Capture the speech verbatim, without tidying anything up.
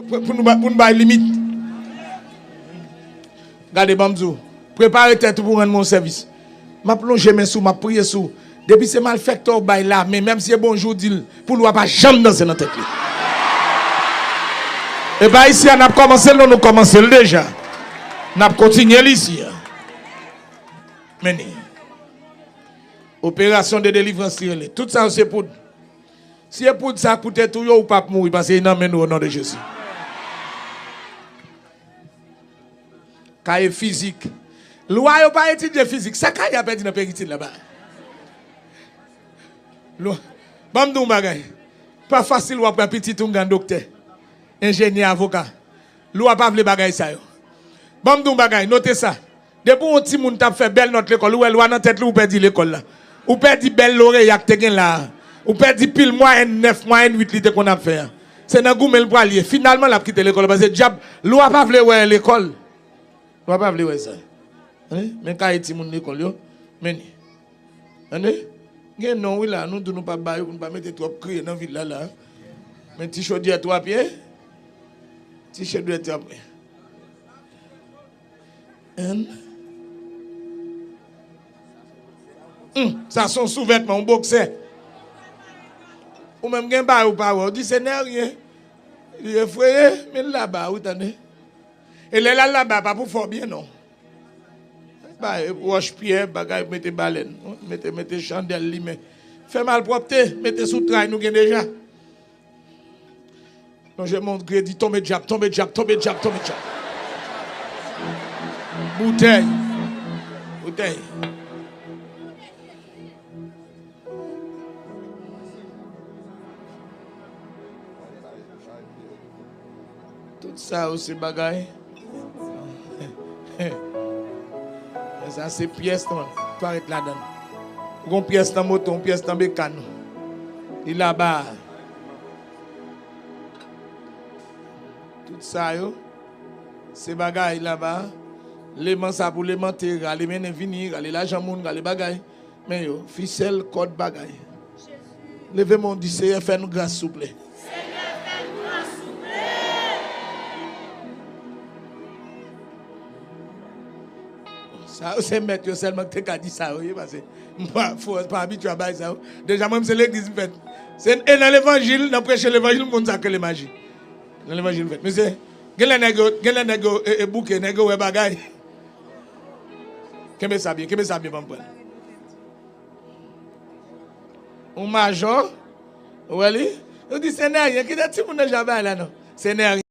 Pou, pou nou ba-, pou nou bay limit. Gade, ban m di w. Prepare tèt ou pou rann mwen yon sèvis. M ap lonje men sou, m ap priye sou. Depi se malfektè w bay la, men menm si e bonjou w di l, pou lwa pa janm danse nan tèt li. E pa isi a n ap kòmanse l non, nou kòmanse l deja. N ap kontinye l isi a. Men ni. Operasyon de delivrans li rele. Tout sa yo se poud. Si e poud sa pou tèt ou yo, ou p ap mouri, paske e nan men nou, o non de Jezi. Kaye fizik. Lwa yo pa etidye fizik. Sa Kaye a pèdi nan peritid laba? Lwa. Ban m di w yon bagay. Pa fasil w ap pran pitit oungan doktè, enjenyè, avoka. Lwa pa vle bagay sa yo. Ban m di w yon bagay, note sa. Depi yon timoun t ap fè bèl nòt lekòl, ou wè lwa nan tèt li, ou pèdi lekòl la. Ou pèdi bèl loreya k te gen la a. Ou pèdi pil mwayèn nèf, mwayèn uit li te konn ap fè a. Se nan goumen l pral ye. Finalman, l ap kite lekòl la, paske dyab, lwa pa vle wè lekòl. Lwa pa vle wè sa. Tande? Men kaye timoun lekòl yo. Men ni. Tande? Gen non wi la, nou di nou p ap ba yo pou nou pa mete twòp kriye nan vil la la. Men ti chodyè twa pye. Ti chodyè twa pye. Enn. Hum, sa se yon souvètman, yon boksè. Ou menm gen bagay ou pa wè, ou di se nè ryen. Li efreye, men l laba, ou tande. E lè l al laba, pa pou fè w byen non. Bay wòch pyè, bagay, mete balèn, mete, mete chandèl limen. Fè malpwòpte, mete sou tray nou gen deja. Lonje men w, di tonbe dyab, tonbe dyab, tonbe dyab, tonbe dyab. Boutèy. Boutèy. Tout sa yo se bagay. Men sa se pyès nan twarèt ladan l. Ou gon pyès nan moto, yon pyès nan bekàn ou. Li laba a. Tout sa yo, se bagay laba a. Leman sa pou lemante, rale mennen vini, rale lajan moun, rale bagay. Men yo, fisèl, kòd, bagay. Leve men w, di, Seyè, fè nou gras, souple. Seyè, fè nou gras, souple. Sa yo se mèt yo sèlman ki te ka di sa yo ye, paske m pa, fò, pa abitye a bagay sa yo. Deja, mwen, m se legliz m fèt. Se, e nan levanjil, nan preche levanjil, m konn sa k rele maji. Nan levanjil m fèt. Mesye, gen lè nèg yo, gen lè nèg yo, e, e bouke, nèg yo wè bagay. Kenbe sa byen, kenbe sa byen, ban m pran. Yon majò, ou wè li? Yo di, se nè ryen, kite timoun nan jan bagay la, non. Se nè ryen.